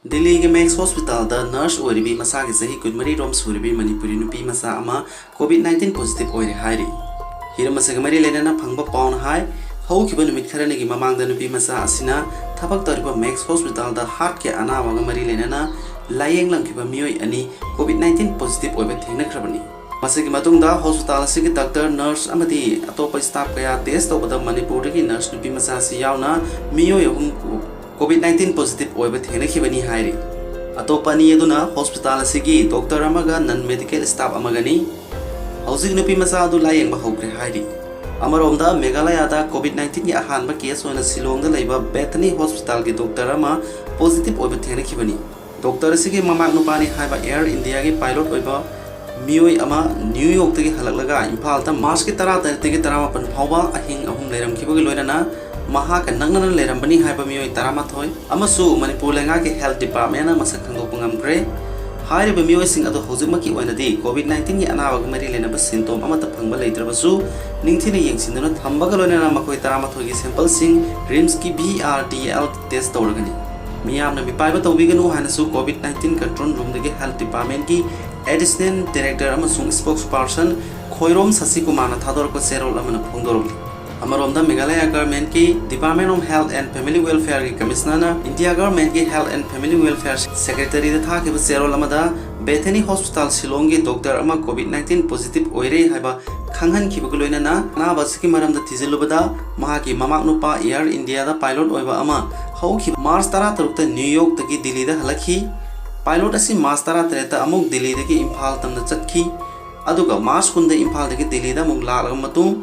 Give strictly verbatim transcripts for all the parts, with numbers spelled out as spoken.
ꯗꯤꯜꯂꯤꯒꯤ ꯃꯦꯛꯁ ꯍꯣꯁꯄꯤꯇꯥꯜꯗ ꯅꯔꯁ ꯑꯣꯏꯔꯤꯕꯤ ꯃꯁꯥꯒꯤ ꯆꯍꯤ ꯀꯨꯟꯃꯔꯤ ꯔꯣꯝ ꯁꯨꯔꯤꯕꯤ ꯃꯅꯤꯄꯨꯔꯤ ꯅꯨꯄꯤ ꯃꯆꯥ ꯑꯃ ꯀꯣꯚꯤꯗ ꯅꯥꯏꯟꯇꯤꯟ ꯄꯣꯖꯤꯇꯤꯚ ꯑꯣꯏꯔꯦ ꯍꯥꯏꯔꯤ꯫ ꯍꯤꯔꯝ ꯑꯁꯤꯒ ꯃꯔꯤ ꯂꯩꯅꯅ ꯐꯪꯕ ꯄꯥꯎꯅ ꯍꯥꯏ, ꯍꯧꯈꯤꯕ ꯅꯨꯃꯤꯠ ꯈꯔꯅꯤꯒꯤ ꯃꯃꯥꯡꯗ ꯅꯨꯄꯤ ꯃꯆꯥ ꯑꯁꯤꯅ ꯊꯕꯛ ꯇꯧꯔꯤꯕ ꯃꯦꯛꯁ ꯍꯣꯁꯄꯤꯇꯥꯜꯗ ꯍꯥꯔꯠꯀꯤ ꯑꯅꯥꯕꯒ ꯃꯔꯤ ꯂꯩꯅꯅ ꯂꯥꯌꯦꯡꯂꯝꯈꯤꯕ ꯃꯤꯑꯣꯏ ꯑꯅꯤ ꯀꯣꯚꯤꯗ ꯅꯥꯏꯟꯇꯤꯟ ꯄꯣꯖꯤꯇꯤꯚ ꯑꯣꯏꯕ ꯊꯦꯡꯅꯈ꯭ꯔꯕꯅꯤ꯫ ꯃꯁꯤꯒꯤ ꯃꯇꯨꯡꯗ ꯍꯣꯁꯄꯤꯇꯥꯜ ꯑꯁꯤꯒꯤ ꯗꯥꯛꯇꯔ, ꯅꯔꯁ ꯑꯃꯗꯤ ꯑꯇꯣꯞꯄ ꯁ꯭ꯇꯥꯐ ꯀꯌꯥ ꯇꯦꯁ ꯇꯧꯕꯗ ꯃꯅꯤꯄꯨꯔꯗꯒꯤ ꯅꯔꯁ ꯅꯨꯄꯤ ꯃꯆꯥ ꯑꯁꯤ ꯌꯥꯎꯅ ꯃꯤꯑꯣꯏ ꯑꯍꯨꯝ ꯀꯣꯚꯤꯗ ꯅꯥꯏꯟꯇꯤꯟ ꯄꯣꯖꯤꯇꯤꯚ ꯑꯣꯏꯕ ꯊꯦꯡꯅꯈꯤꯕꯅꯤ ꯍꯥꯏꯔꯤ꯫ ꯑꯇꯣꯞꯄ ꯑꯅꯤ ꯑꯗꯨꯅ ꯍꯣꯁꯄꯤꯇꯥꯜ ꯑꯁꯤꯒꯤ ꯗꯣꯛꯇꯔ ꯑꯃꯒ ꯅꯟ ꯃꯦꯗꯤꯀꯦꯜ ꯁ꯭ꯇꯥꯐ ꯑꯃꯒꯅꯤ꯫ ꯍꯧꯖꯤꯛ ꯅꯨꯄꯤ ꯃꯆꯥ ꯑꯗꯨ ꯂꯥꯌꯦꯡꯕ ꯍꯧꯈ꯭ꯔꯦ ꯍꯥꯏꯔꯤ꯫ ꯑꯃꯔꯣꯝꯗ ꯃꯦꯘꯥꯂꯌꯥꯗ ꯀꯣꯚꯤꯗ ꯅꯥꯏꯟꯇꯤꯟꯒꯤ ꯑꯍꯥꯟꯕ ꯀꯦꯁ ꯑꯣꯏꯅ ꯁꯤꯂꯣꯡꯗ ꯂꯩꯕ ꯕꯦꯊꯅꯤ ꯍꯣꯁꯄꯤꯇꯥꯜꯒꯤ ꯗꯣꯛꯇꯔ ꯑꯃ ꯄꯣꯖꯤꯇꯤꯚ ꯑꯣꯏꯕ ꯊꯦꯡꯅꯈꯤꯕꯅꯤ꯫ ꯗꯣꯛꯇꯔ ꯑꯁꯤꯒꯤ ꯃꯃꯥꯛ ꯅꯨꯄꯥꯅꯤ ꯍꯥꯏꯕ ꯑꯦꯌꯔ ꯏꯟꯗꯤꯌꯥꯒꯤ ꯄꯥꯏꯂꯣꯠ ꯑꯣꯏꯕ ꯃꯤꯑꯣꯏ ꯑꯃ ꯅ꯭ꯌꯨ ꯌꯣꯔꯛꯇꯒꯤ ꯍꯜꯂꯛꯂꯒ ꯏꯝꯐꯥꯜꯗ ꯃꯥꯔꯆꯀꯤ ꯇꯔꯥꯇꯔꯦꯠꯇꯒꯤ ꯇꯔꯥꯃꯥꯄꯟ ꯐꯥꯎꯕ ꯑꯍꯤꯡ ꯑꯍꯨꯝ ꯂꯩꯔꯝꯈꯤꯕꯒꯤ ꯂꯣꯏꯅꯅ ꯃꯍꯥꯛꯀ ꯅꯛꯅꯅ ꯂꯩꯔꯝꯕꯅꯤ ꯍꯥꯏꯕ ꯃꯤꯑꯣꯏ ꯇꯔꯥꯃꯥꯊꯣꯏ ꯑꯃꯁꯨ ꯃꯅꯤꯄꯨꯔ ꯂꯩꯉꯥꯛꯀꯤ ꯍꯦꯜꯊ ꯗꯤꯄꯥꯔꯠꯃꯦꯟꯅ ꯃꯁꯛ ꯈꯪꯗꯣꯛꯄ ꯉꯝꯈ꯭ꯔꯦ꯫ ꯍꯥꯏꯔꯤꯕ ꯃꯤꯑꯣꯏꯁꯤꯡ ꯑꯗꯨ ꯍꯧꯖꯤꯛꯃꯛꯀꯤ ꯑꯣꯏꯅꯗꯤ ꯀꯣꯚꯤꯗ ꯅꯥꯏꯟꯇꯤꯟꯒꯤ ꯑꯅꯥꯕꯒ ꯃꯔꯤ ꯂꯩꯅꯕ ꯁꯤꯝꯇꯣꯝ ꯑꯃꯠꯇ ꯐꯪꯕ ꯂꯩꯇ꯭ꯔꯕꯁꯨ, ꯅꯤꯡꯊꯤꯅ ꯌꯦꯡꯁꯤꯟꯗꯨꯅ ꯊꯝꯕꯒ ꯂꯣꯏꯅꯅ ꯃꯈꯣꯏ ꯇꯔꯥꯃꯥꯊꯣꯏꯒꯤ ꯁꯦꯝꯄꯜꯁꯤꯡ ꯔꯤꯝꯁꯀꯤ V R D L test ꯇꯧꯔꯒꯅꯤ꯫ ꯃꯤꯌꯥꯝꯅ ꯃꯤꯄꯥꯏꯕ ꯇꯧꯕꯤꯒꯅꯨ ꯍꯥꯏꯅꯁꯨ ꯀꯣꯚꯤꯗ ꯅꯥꯏꯟꯇꯤꯟ ꯀꯟꯇ꯭ꯔꯣꯜ ꯔꯨꯝꯗꯒꯤ ꯍꯦꯜꯊ ꯗꯤꯄꯥꯔꯠꯃꯦꯟꯒꯤ ꯑꯦꯗꯤꯁꯅꯦꯜ ꯗꯥꯏꯔꯦꯛꯇꯔ ꯑꯃꯁꯨꯡ ꯁ꯭ꯄꯣꯛꯁ ꯄꯥꯔꯁꯟ ꯈꯣꯏꯔꯣꯝ ꯁꯁꯤꯀꯨꯃꯥꯔꯅ ꯊꯥꯗꯣꯔꯛꯄ ꯆꯦꯔꯣꯜ ꯑꯃꯅ ꯐꯣꯡꯗꯣꯔꯛꯂꯤ꯫ ꯑꯃꯔꯣꯝꯗ ꯃꯦꯘꯥꯂꯌꯥ ꯒꯚꯔꯟꯃꯦꯟꯠꯀꯤ department of health and family ꯋꯦꯜꯐꯤꯌꯔꯒꯤ ꯀꯃꯤꯁꯅꯔꯅ ꯏꯟꯗꯤꯌꯥ ꯒꯚꯔꯟꯃꯦꯟꯠꯀꯤ ꯍꯦꯜꯊ ꯑꯦꯟꯗ ꯐꯦꯃꯤꯂꯤ ꯋꯦꯜꯐꯤꯌꯔ ꯁꯦꯀ꯭ꯔꯦꯇꯔꯤꯗ ꯊꯥꯈꯤꯕ ꯆꯦꯔꯣꯜ ꯑꯃꯗ ꯕꯦꯊꯦꯅꯤ ꯍꯣꯁꯄꯤꯇꯥꯜ ꯁꯤꯂꯣꯡꯒꯤ ꯗꯣꯛꯇꯔ ꯑꯃ ꯀꯣꯚꯤꯗ ꯅꯥꯏꯟꯇꯤꯟ ꯄꯣꯖꯤꯇꯤꯚ ꯑꯣꯏꯔꯦ ꯍꯥꯏꯕ ꯈꯪꯍꯟꯈꯤꯕꯒ ꯂꯣꯏꯅꯅ ꯑꯅꯥꯕ ꯑꯁꯤꯒꯤ ꯃꯔꯝꯗ ꯊꯤꯖꯤꯜꯂꯨꯕꯗ ꯃꯍꯥꯛꯀꯤ ꯃꯃꯥꯛ ꯅꯨꯄꯥ ꯑꯦꯌꯔ ꯏꯟꯗꯤꯌꯥꯗ ꯄꯥꯏꯂꯣꯠ ꯑꯣꯏꯕ ꯑꯃ ꯍꯧꯈꯤꯕ ꯃꯥꯔꯆ ꯇꯔꯥꯇꯔꯨꯛꯇ ꯅ꯭ꯌꯨ ꯌꯣꯔꯛꯇꯒꯤ ꯗꯤꯜꯂꯤꯗ ꯍꯜꯂꯛꯈꯤ꯫ ꯄꯥꯏꯂꯣꯠ ꯑꯁꯤ ꯃꯥꯔꯆ ꯇꯔꯥꯇꯔꯦꯠꯇ ꯑꯃꯨꯛ ꯗꯤꯜꯂꯤꯗꯒꯤ ꯏꯝꯐꯥꯜ ꯇꯝꯅ ꯆꯠꯈꯤ꯫ ꯑꯗꯨꯒ ꯃꯥꯔꯆ ꯀꯨꯟꯗ ꯏꯝꯐꯥꯜꯗꯒꯤ ꯗꯤꯜꯂꯤꯗ ꯑꯃꯨꯛ ꯂꯥꯛꯂꯕ ꯃꯇꯨꯡ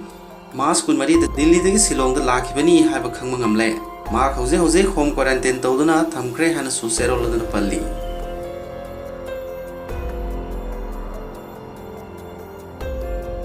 ꯃꯥꯔꯆ ꯀꯨꯟꯃꯔꯤꯗ ꯗꯤꯜꯂꯤꯗꯒꯤ ꯁꯤꯂꯣꯡꯗ ꯂꯥꯛꯈꯤꯕꯅꯤ ꯍꯥꯏꯕ ꯈꯪꯕ ꯉꯝꯂꯦ꯫ ꯃꯍꯥꯛ ꯍꯧꯖꯤꯛ ꯍꯧꯖꯤꯛ ꯍꯣꯝ ꯀ꯭ꯋꯥꯔꯦꯟꯇꯤꯟ ꯇꯧꯗꯨꯅ ꯊꯝꯈ꯭ꯔꯦ ꯍꯥꯏꯅꯁꯨ ꯆꯦꯔꯣꯜ ꯑꯗꯨꯅ ꯄꯜꯂꯤ꯫